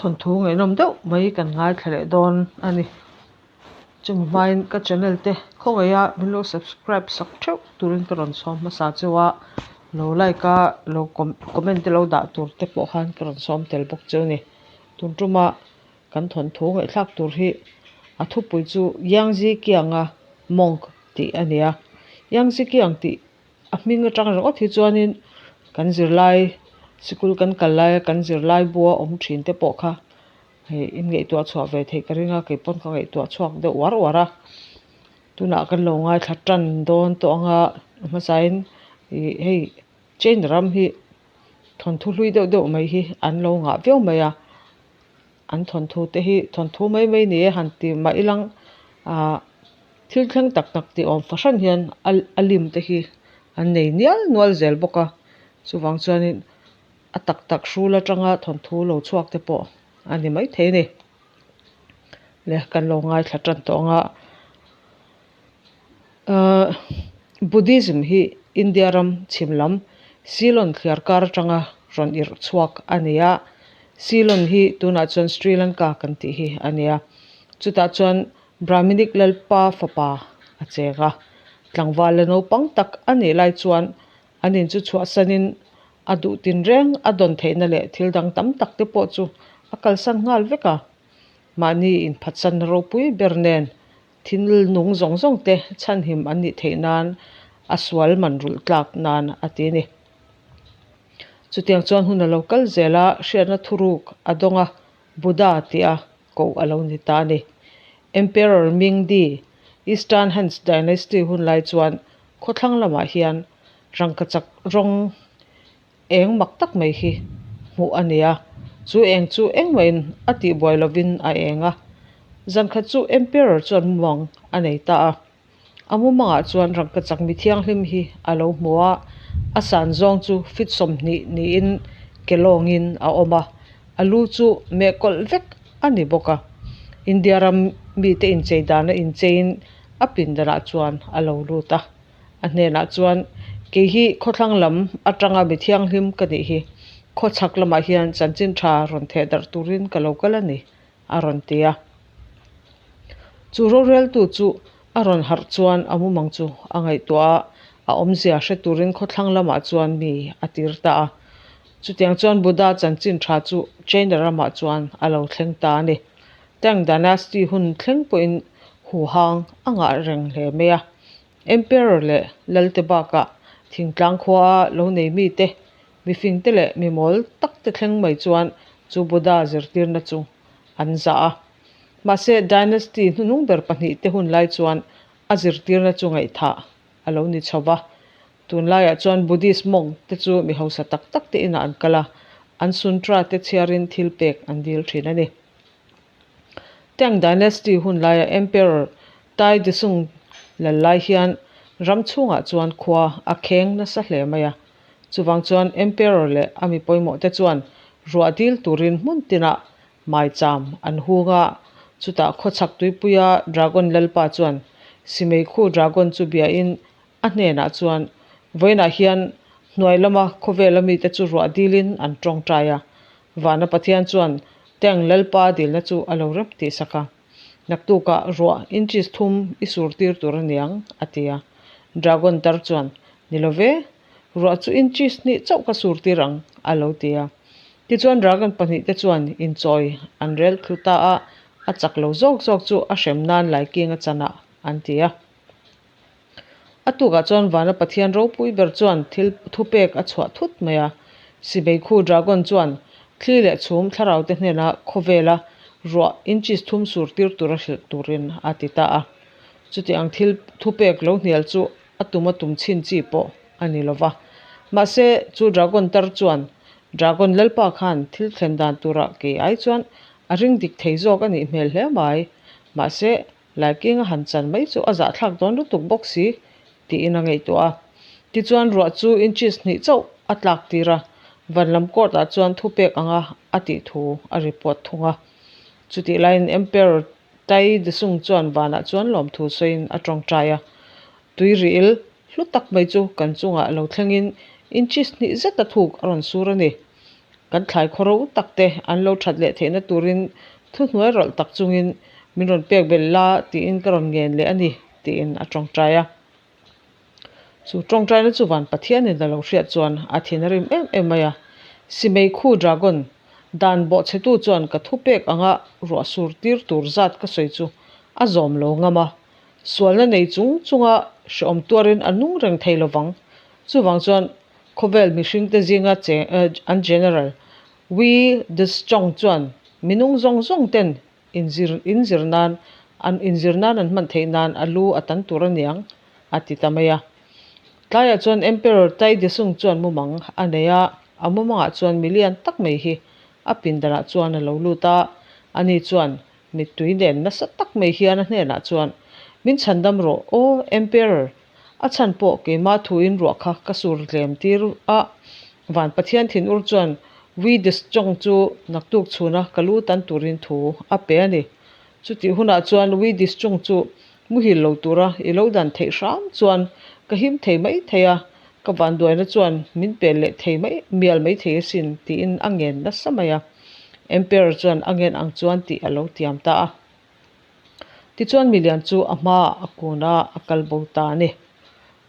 Thawnthu ngaihnawm deuh mai kan ngaithla leh dawn a ni. Chumi hmain ka channel te khawngaiha min lo subscribe sak theuh turin ka rawn sawm hmasa cheu a, lo like a lo comment te lo dah tur te pawh khan ka rawn sawm tel bawk cheu a ni. Tun tuma kan thawnthu ngaihthlak tur hi a thupui chu Yangtze Kianga Monk tih a ni a, Yangtze Kiang tih A hming atang ringawt hi chuanin kan zirlai sikul kan kal laia kan zirlai bua awm thin te pawh kha hei in ngaihtuah chhuah ve theih ka ring a kei pawn ka ngaihtuah chhuak deuh uar uar a tunah kan lo ngaithla tan dawn tawh ang a hmasain ih hei China ram hi thawnthu hlui deuh deuh mai hi an lo ngah viau mai a an thawnthu te hi thawnthu mai mai ni e han ti mah ilang ah thil thleng tak tak tih awm fahran hian a a lim te hi an nei nial nual zel bawk a chuvang chuanin a tak tak hrul atanga thawnthu lo chhuak te pawh a ni maithei a ni le kan lo ngaithla tan tawh ang a ahh Buddhism hi India ram chhim lam Ceylon thliar kar atanga rawn irh chhuak a ni a Ceylon hi tunah chuan Sri Lanka kan tih hi a ni a chutah chuan Brahminic lalpa fapa a cheng a tlangval la naupang tak a nih lai chuan an in chu chhuahsanin a duh tinreng a dawn theihna leh thil dang tam tak te pawh chu a kalsan nghal vek a mahni inphatsanna ropui ber nen Thil nung zawng zawng te chhanhim an nih theih nan a sual man rulh tlak nan a ti a ni. Chutiang chuan hun a lo kal zel a, hriatna thuruk a dawng a, Buddha tia koh a lo ni ta a ni. Emperor Ming Di, Eastern Hans Dynasty hun lai chuan khawthlang lamah hian rangkachak rawng Eng mak tak mai hi hmuh a ni a, chu eng chu engmahin a tihbuai lovin a eng a. Zankhat chu Emperor chuan mumang a nei ta a, a mumangah chuan rangkachak mi thianghlim hi a lo hmu a, a san zawng chu fit 20 niin ke lawngin a awm a, a lu chu meh kawlh vek a ni bawk a. India ram mite inchei dana incheiin a pindanah chuan a lo lut a. A hnenah chuan, Kei hi khawthlang lam atanga mi thianghlim ka nih hi, khawchhak lamah hian chanchin tha rawn theh darh turin ka lo kal a ni, a rawn ti a. Chu roreltu chu a rawn harh chuan a mumang chu a ngaihtuah a, a awmzia hre turin khawthlang lamah chuan mi a tir ta a. Chutiang chuan Buddha chanchin tha chu China ramah chuan a lo thleng ta a ni. Tang Dynasty hun thleng pawhin huhang a ngah reng hle mai a. Emperor leh Lalte bakah thingtlang khua lo nei mite, mifingte leh mimawl takte thleng mai chuan chu Buddha zirtirna chu an zah a. Mahse, dynasty hnuhnung ber pahnihte hun lai chuan a zirtirna chu ngaihthah a lo ni chho va. Tunlaiah chuan Buddhist monk te chu mi hausa tak tak te inah an kal a, an suntra te chhiarin thil pek an dil thin a ni. Tang Dynasty hun laia Emperor Tai Disung lal lai hian ram chhungah chuan khua a kheng nasa hle mai a. Chuvang chuan Emperor leh a mi pawimawh te chuan ruah dil turin hmun tinah maicham an hung a, chutah khawchhak tuipuia Dragon lalpa chuan Simeikhu Dragon chu biain A hnenah chuan, Vawiinah hian hnuai lama khawvela mite chu ruah dilin an tawngtai a. Vana Pathian chuan Teng Lalpa dilna chu a lo rem tih sak a. Naktukah ruah inches thum i sur tir tur a niang, a ti a. Dragon tar chuan, Ni lo ve, ruah chu inches hnih chauh ka sur tir ang, a lo ti a. Tichuan dragon pahnihte chuan inchawi an rel thlu ta a, a chak lo zawk zawk chu a hrem nan laiking a chanah an ti a. A tukah chuan Vana Pathian ropui ber chuan thil thupek a chhuah thut mai a. Simeikhu Dragon chuan thli leh chhum thlarau te hnena khawvela ruah inches thum sur tir tura hrilh turin a ti ta a. Chuti ang thil thupek lo hnial chu a tum a tum chhin chi pawh a ni lo va. Mahse, chu Dragon tar chuan Dragon Lalpa khan thil thlen dan turah kei ai chuan a ring dik thei zawk a nih hmel hle mai. Mahse, Laiking a han chan mai chu a zahthlak dawn lutuk bawk si, tiin a ngaihtuah a. Tichuan ruah chu inches hnih chauh a tlak tir a, van lam court ah chuan thupek anga a tih thu a report thung a. Chutih laiin Emperor Tai Desung chuan vanah chuan lawmthu sawiin a tawngtai a. Tui ril hlu tak mai chu kan chungah lo thlengin inches hnih zet a thuk a rawn sur a ni. Kan thlai khawro tak te an lo that leh theihna turin thuhnuai rawlh tak chungin min rawn pek belh la tiin ka rawn ngen leh a ni, tiin a tawngtai a. Chu tawngtaina chu van Pathianin a lo hriat chuan a thin a rim em em mai a. Simei khu dragon dan bawhchhetu chuan ka thupek anga ruah sur tir tur zat ka sawi chu a zawm lo ngam a. Sualna nei chung chunga hrehawm tuarin a nung reng thei lovang. Chuvang chuan khawvel mihringte zinga che an general Wee Dschong chuan minung zawng zawng ten inzir inzir nan an inzir nan an hman theih nan a lu a tan tur a niang a ti ta mai a. Tlaiah chuan Emperor Tai Desung chuan mumang a nei a, a mumangah chuan milian tak mai hi a pindanah chuan a lo lut a, ani chuan mittui nen nasa tak mai hian a hnenah chuan Min chhandam rawh aw Emperor A chhan pawh keimah thuin ruah kha ka sur tlem tir a, van Pathian thinur chuan Wee Deschong chu naktuk chhuna ka lu tan turin thu a pe a ni. Chutih hunah chuan Wee Deschong chu muhil lo tura i lo dan theih hram chuan ka him thei mai thei a, ka vanduaina chuan min pel leh thei mai mial mai thei asin tiin a ngen nasa mai a. Emperor chuan a ngen ang chuan tih a lo tiam ta a. Tichuan milian chu a hmaah a kun a, a kal bo ta a ni.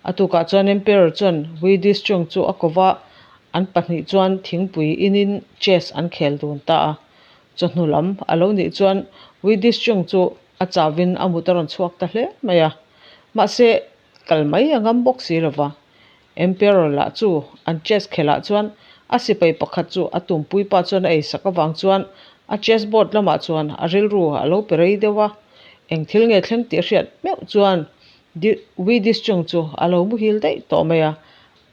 A tukah chuan Emperor chuan Weedis Chung chu a ko va, an pahnih chuan thingpui inin chess an khel dun ta a. Chawhnu lam a lo nih chuan Weedis Chung chu a chauvin a mut a rawn chhuak ta hle mai a. Mahse, kal mai a ngam bawk si lo va. Emperor lah chu an chess khelh ah chuan a sipai pakhat chu a tumpui pa chuan a eisak avang chuan a chess board lamah chuan a rilru a lo pe rei deuh a, eng thil nge thleng tih a hriat meuh chuan Widis chung chu a lo muhil daih tawh mai a,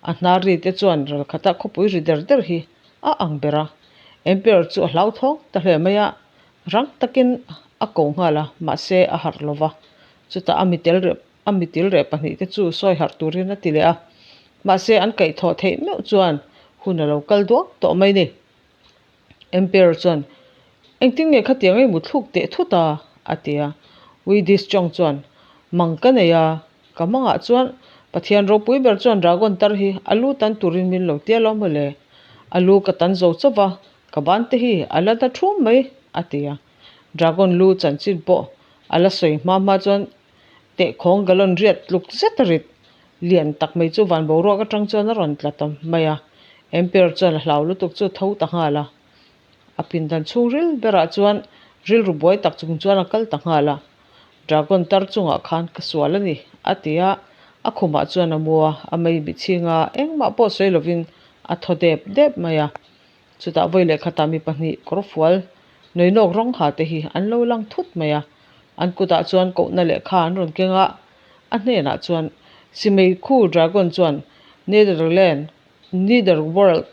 a hnar ri te chuan ralkhata khawpui ri der der hi a ang ber a. Emperor chu a hlauthawng ta hle mai a, rang takin a ko nghal a, mahse a harh lo va, chutah a mitel reh A mitil reh pahnihte chu sawi harh turin a ti leh a, mahse an kaihthawh theih meuh chuan hun a lo kal duak tawh mai ni. Emperor chuan, Engtin nge khatiang ei muthluk teh thut a? a ti a. Widis Chong chuan, Mang ka nei a, ka mangah chuan Pathian ropui ber chuan dragon tar hi a lu tan turin min lo tia lo mawle. A lu ka tan zo chauh va, ka ban te hi a la na thum mai, a ti a. Dragon lu chanchin pawh a la sawi hma hma chuan Tehkhawng gallon riat tluk zet a rit lian tak mai chu van boruak atang chuan a rawn tla ta mai a, Emperor chuan a hlau lutuk chu tho ta nghal a. A pindan chhungril berah chuan rilru buai tak chung chuan a kal ta nghal a, Dragon tar chungah khan ka sual a ni, a ti a, a khumah chuan a mu a, a mei bihchhing a, engmah pawh sawi lovin a thaw dep dep mai a. Chutah vawi leh khatah mi pahnih kawrfual nawinawk rawng ha te hi an lo lang thut mai a, an kutah chuan kohna lehkha an rawn keng a, a hnenah chuan Simei khu Dragon chuan Netherland, Netherworld,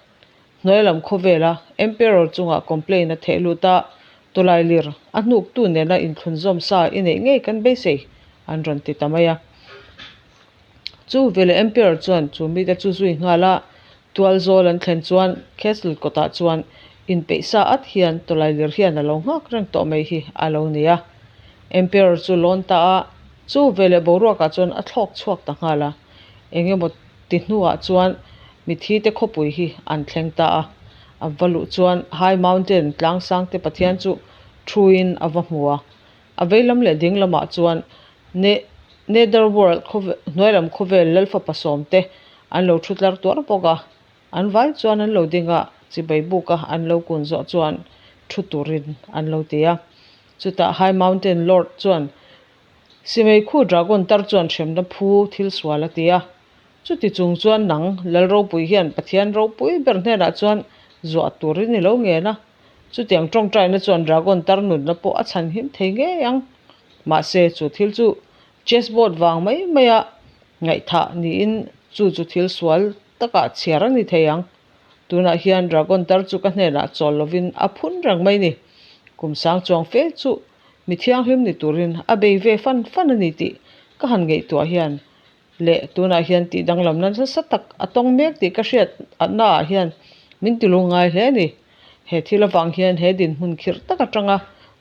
hnuai lam khawvela Emperor chungah complain a theh lut a, tawlai lir a hnuktu nena inthlunzawm sa i neih ngei kan beisei an rawn ti ta mai a. Chu veleh Emperor chuan chu mite chu zui nghal a, tual zawl an thlen chuan Castle kawtah chuan inpeih sa at hian tawlailir hian a lo nghak reng tawh mai hi a lo ni a. Emperor chu lawn ta a, chu veleh boruakah chuan a thlawk chhuak ta nghal a, eng emaw ti hnuah chuan mithi te khawpui hi an thleng ta a. A va luh chuan High Mountain tlang sangte Pathian chu thuin a va hmu a, A vei lam leh ding lamah chuan Ne Netherworld khawvel hnuai lam khawvel Lalfapa sawmte an lo thu tlar tuar bawk a, an vai chuan an lo ding a, chibai buka an lo kun zawh chuan thu turin an lo ti a. Chutah High Mountain Lord chuan Simei khu Dragon tar chuan hremna phu thil sual a ti a. Chuti chung chuan nang Lal ropui hian Pathian ropui ber hnenah chuan zuah turin i lo ngen a. Chutiang tawngtaina chuan Dragon tar nunna pawh a chhan him thei ngei ang. Mahse, chu thil chu chess board vang mai maia ngaihthah niin chu chu thil sual takah chhiar a ni thei ang. Tunah hian Dragon tar chu ka hnenah chawl lovin a phun reng mai ni. Kum sang chuang fe chu mi thianghlim ni turin a bei ve fan fan a ni tih ka han ngaihtuah hian Leh tunah hian tih danglamna nasa tak a tawng mek tih ka hriat naah hian min ti lungngai hle a ni. He thil avang hian he dinhmun khirh tak atanga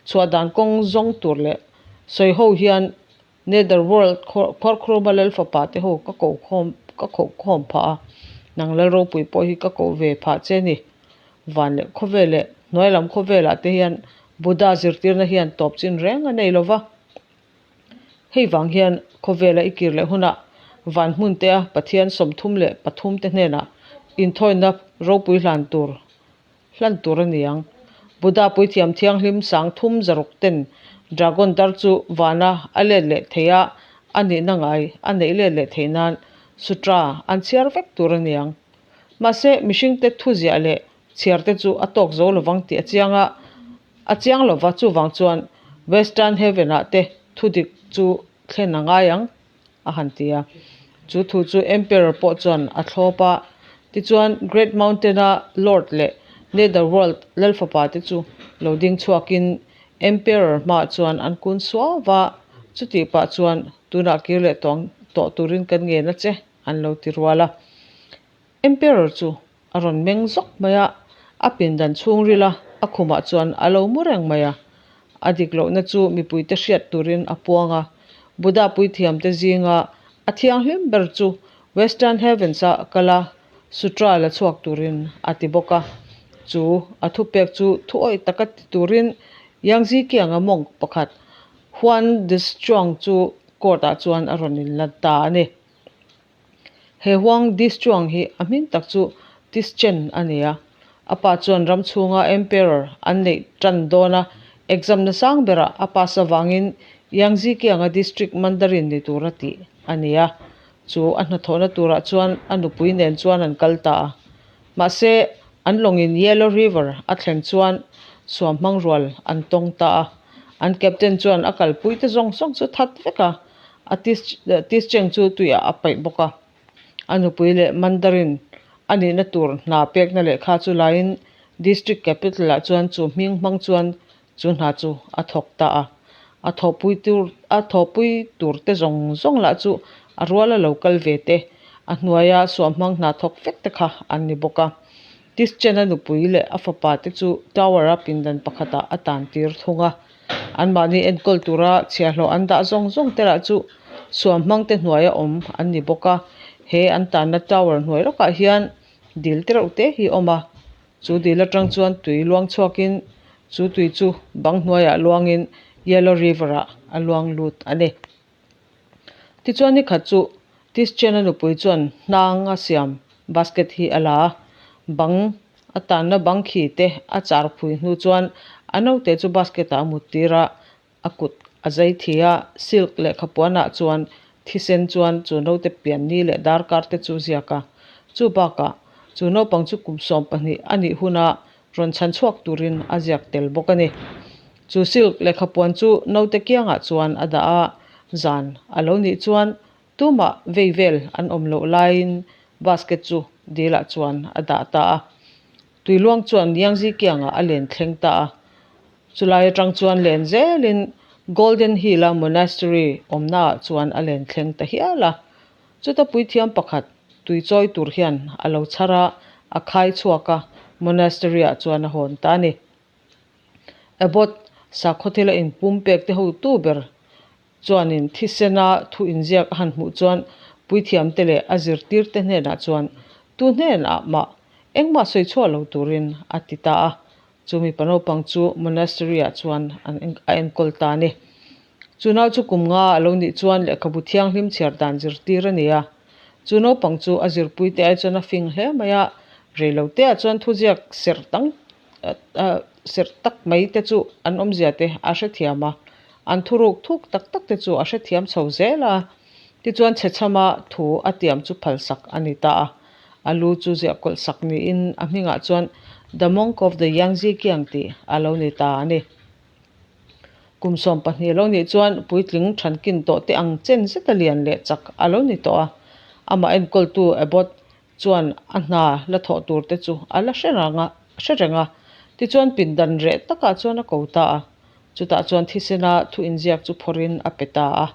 chhuah dan kawng zawng tur leh sawi ho hian Netherworld khuarkhuruma lal fapa te ho ka ko khawm ka khoh khawm phah a, nang lal ropui pawh hi ka koh ve phah che a ni. Van leh khawvel leh hnuai lam khawvelah te hian Buddha zirtirna hian tawp chin reng a nei lo va. Hei vang hian khawvela i kir leh hunah van hmun tea Pathian 33 te hnenah inthawina ropui hlan tur hlan tur a ni ang. Buddha puithiam thianghlim 360 ten dragon dar chu vana a let leh theih a, a nihna ngai a neih let leh theih nan sutra an chhiar vek tur a ni ang. Mahse, mihringte thuziah leh chhiar te chu a tawk zo lovang tih a chiang a, a chiang lova chuvang chuan Western Heaven ah te thudik chu thlen a ngai ang a han ti a. Chu thu chu Emperor pawh chuan a thlawp a. Tichuan Great Mountain a Lord leh Nether World lalfapa te chu lo ding chhuakin Emperor hmaah chuan an kun suau va, chutih pah chuan tunah kir leh tawh turin kan ngen a che an lo ti rual a. Emperor chu a rawn meng zawk mai a, a pindan chhungril a, a khumah chuan a lo mu reng mai a. A dik lohna chu mipuite hriat turin a puang a, Buddha puithiamte zinga a thianghlim ber chu Western Heavens-a kal a, Sutra la chhuak turin a ti bawk a. Chu a thupek chu thuawih taka ti turin Yangtze Kiang-a monk pakhat Huan Dizhuang chu court-ah chuan a rawn inlan ta a ni. He Huang Dizhuang hi a hming tak chu Tizchen a ni a. A pa chuan ram chhunga Emperor an neih tan dawn a, exam na sang berah a pass avangin Yangtze Kianga District Mandarin ni tura tih a ni a. Chu a hnathawhna turah chuan a nupui nen chuan an kal ta a. Mahse, an lawngin Yellow River a thlen chuan suam hmang rual an tawng ta a. An captain chuan a kalpuite zawng zawng chu that vek a. A Tischeng chu tuiah a paih bawk a, a nupui leh Mandarin a nihna tur hna pekna lehkha chu laiin District Capital ah chuan chu hming hmang chuan chu hna chu a thawk ta a. A thawhpui tur a thawhpui tur te zawng zawng lah chu a ruala lo kal ve te, a hnuaia suahhmang hna thawk vek te kha an ni bawk a. Tischena nupui leh a fapa te chu Tower a pindan pakhatah a tan tir thung a. Anmahni enkawl tura chhiahhlawh an dah zawng zawng te lah chu suam hmang te hnuaia awm an ni bawk a. He an tanna tower hnuai lawkah hian dil te reuh te hi a awm a. Chu dil atang chuan tui luang chhuakin chu tui chu bang hnuaiah luangin Yellow River ah a luang lut a ni. Tichuan ni khat chu Tischena nupui chuan hnang a siam basket hi a la a, bang a tanna bang khi te a char phui hnu chuan a naute chu basket ah a mut tir a, a kut a zai thi a, silk lehkha puanah chuan thisen chuan chu naute pian ni leh darkar te chu ziak a. Chu bakah chu naupang chu kum 12 a nih huna rawn chhan chhuak turin a ziak tel bawk a ni. Chu silk lehkha puan chu naute kiangah chuan a dah a, zan a lo nih chuan tumah vei vel an awm loh laiin basket chu dilah chuan a dah ta a. Tuiluang chuan Yangtze kiangah a len thleng ta a. Chulai atang chuan len zelin Golden Hill-a monastery awmnaah chuan a len thleng ta hial a. Chuta puithiam pakhat tui chawi tur hian a lo chhar a, a khai chhuak a, monastery-ah chuan a hawn ta a ni. Abbot sakhaw thila inpum pek te hotu ber chuanin thisena thu inziak a han hmuh chuan puithiamte leh a zirtirte hnenah chuan tu hnenah mah engmah sawi chhuah lo turin a ti ta a. Chu mipa naupang chu monastery-ah chuan an a enkawl ta a ni. Chu nau chu kum nga a lo nih chuan lehkhabu thianghlim chhiar dan zirtir a ni a. Chu naupang chu a zirpuite ai chuan a fing hle mai a, reiloteah chuan thuziak serh tang serh tak mai te chu an awmzia te a hrethiam a, an thuruk thuk tak tak te chu a hrethiam chho zel a. Tichuan chhechhama thu a tiam chu phalsak a ni ta a, a lu chu ziah kawlh sak niin a hmingah chuan The Monk of the Yangtze Kiang tih a lo ni ta a ni. Kum 12 a lo nih chuan puitling thankin tawh te ang chen zeta lian leh chak a lo ni tawh a, amah enkawltu Abbot chuan a hna la thawh tur te chu a la hre rang a, hre reng a. Tichuan pindan reh takah chuan a ko ta a, chutah chuan thisena thu inziak chu phawrhin a pe ta a.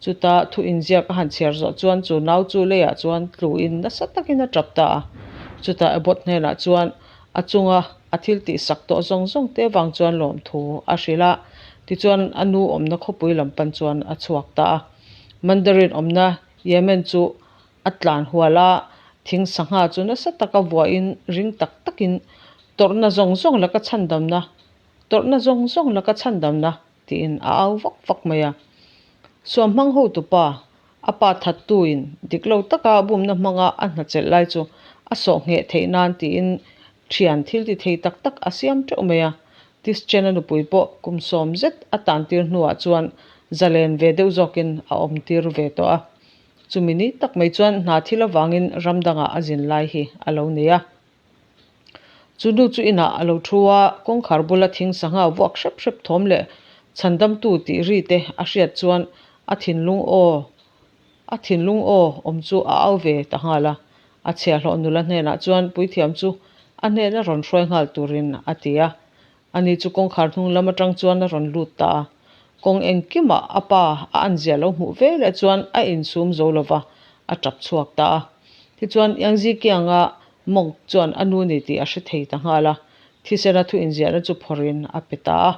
Chuta thu inziak a han chhiar zawh chuan chu nau chu leiah chuan tluin nasa takin a tap ta a. Chutah Abbot hnenah chuan a chunga a thil tihsak tawh zawng zawng te vang chuan lawmthu a hrilh a, tichuan a nu awmna khawpui lam pan chuan a chhuak ta a. Mandarin awmna Yemen chu a tlan hual a, thing sangha chu nasa taka vuahin ring tak takin. Tawrhna zawng zawng laka chhandamna, tawrhna zawng zawng laka chhandamna, tiin a au vak vak mai a. Suamhmang hotupa, a pa thattuin dik lo taka bumna hmanga a hna chelh lai chu a sawh ngheh theih nan tiin thian thil ti thei tak tak a siam teuh mai a. Tischena nupui pawh kum sawm zet a tantir hnuah chuan zalen ve deuh zawkin a awm tir ve tawh a. Chumi ni tak mai chuan hna thil avangin ram dangah a zin lai hi a lo nei a. Chu nu chu inah a lo thu a, kawngkhar bula thing sangha vuak hrep hrep thawm leh chhandamtu tih ri te a hriat chuan a thinlung aw a thinlung aw awm chu a au ve ta nghal a. A chhiahhlawh nula hnenah chuan puithiam chu a hnena rawn hruai nghal turin a ti a. Ani chu kawngkhar hnung lam atang chuan a rawn lut ta a. Kawng engkimah a pa a anzia lo hmuh ve leh chuan a insum zo lova, a tap chhuak ta a. Tichuan, Yangzi Kianga monk chuan a nu ni tih a hre thei ta nghal a, thisena thu inziahna chu phawrhin a pe ta a.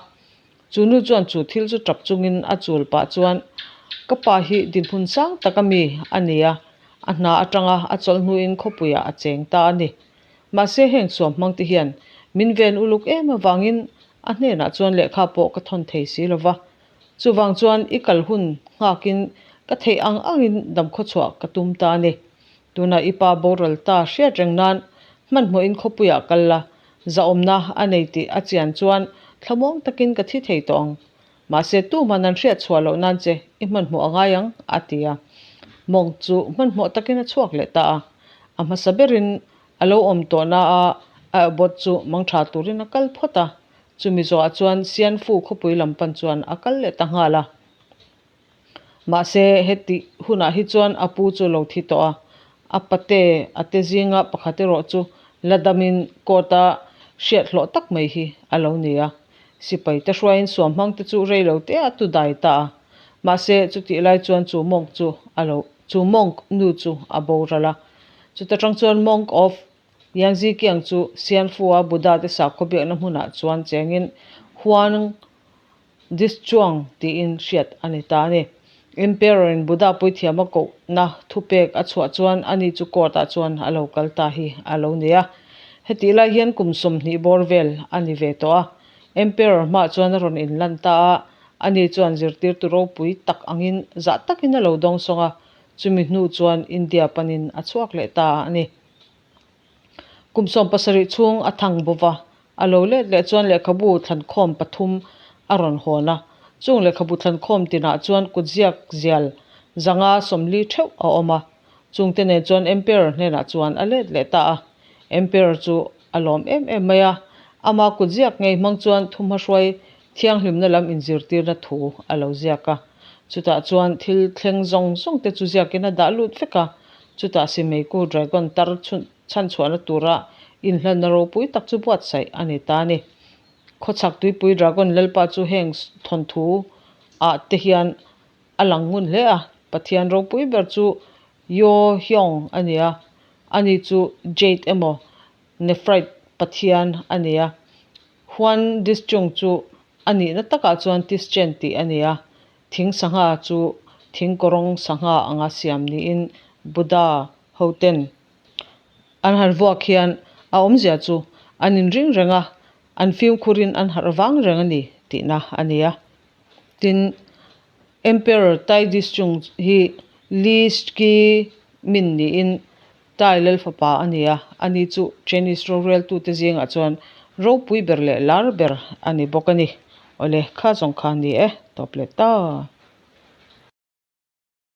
Chu nu chuan chu thil chu tap chungin a chul pah chuan, Ka pa hi dinhmun sang tak a mi a ni a, a hna atanga a chawlh hnuin khawpuiah a cheng ta a ni. Mahse heng suam hmang te hian min ven uluk em avangin a hnenah chuan lehkha pawh ka thawn thei si lova. Chuvang chuan i kal hun nghakin ka theih ang angin damkhawchhuah ka tum ta a ni. Tunah i pa boral ta hriat reng nan hmanhmawhin khawpuiah kal la, zahawmna a nei tih a chian chuan thlamuang takin ka thi thei tawh ang. Mahse tuman an hriat chhuah loh nan che i hmanhmawh a ngai ang, a ti a. Monk chu hmanhmawh takin a chhuak leh ta a. A hmasa berin a lo awm tawh na a, a abbot chu mangtha turin a kal phawt a. Chumi zawhah chuan Sianfu khawpui lam pan chuan a kal leh ta nghal a. Mahse hetih hunah hi chuan a pu chu lo thi tawh a. A pate a te zinga pakhat erawh chu la damin court-a hriat hlawh tak mai hi a lo ni a. Sipai te hruaiin suam hmang te chu rei lo te a tu dai ta a. Mahse, chutih lai chuan chu monk chu a lo, chu monk nu chu a boral a. Chuta tang chuan Monk of Yanzikiang chu Sianfu-a Buddha te sakhaw biakna hmunah chuan chengin Huang Dischuang tiin hriat a ni ta a ni. Emperor-in Buddha puithiam a kohna thupek a chhuah chuan ani chu court-ah chuan a lo kal ta hi a lo ni a. Hetih lai hian kum 20 bawr vel a ni ve tawh a. Emperor hmaah chuan a rawn inlan ta a, ani chuan zirtirtu ropui tak angin zah takin a lo dawngsawng a, chumi hnu chuan India panin a chhuak leh ta a ni. Kum 17 chhung a thang bo va, a lo let leh chuan lehkhabu thlankhawm pathum a rawn hawn a. Chung lehkhabu thlankhawm tinah chuan kutziak zial 140 theuh a awm a. Chungte nen chuan Emperor hnenah chuan a let leh ta a. Emperor chu a lawm em em mai a, ama kutziak ngei hmang chuan thuhmahruai thianghlimna lam inzirtirna thu a lo ziak a. Chutah chuan thil thleng zawng zawng te chu ziakin a dah lut vek a, chutah Simeiku Dragon tar chhanchhuahna tura inhlanna ropui tak chu buatsaih a ni ta a ni. Khawchhak tuipui Dragon Lalpa chu heng thawnthu ah te hian a lang ngun hle a, Pathian ropui ber chu Yo Hyung a ni a, ani chu Jade emaw Nephrite Pathian a ni a. Huan Dischung chu a nihna takah chuan Tischen tih a ni a, thing sangha chu thing kawrawng sangha anga siam niin Buddha hoten an han vuak hian a awmzia chu an inring reng a, an fimkhurin an harh vang reng a ni tihna a ni a. Tin, Emperor Tai Dischung hi Li Ski Min niin Tai Lal fapa a ni a, ani chu Chinese roreltute zingah chuan ropui ber leh lar ber a ni bawk a ni. Awle, kha zawng kha ni e, tawp leh ta.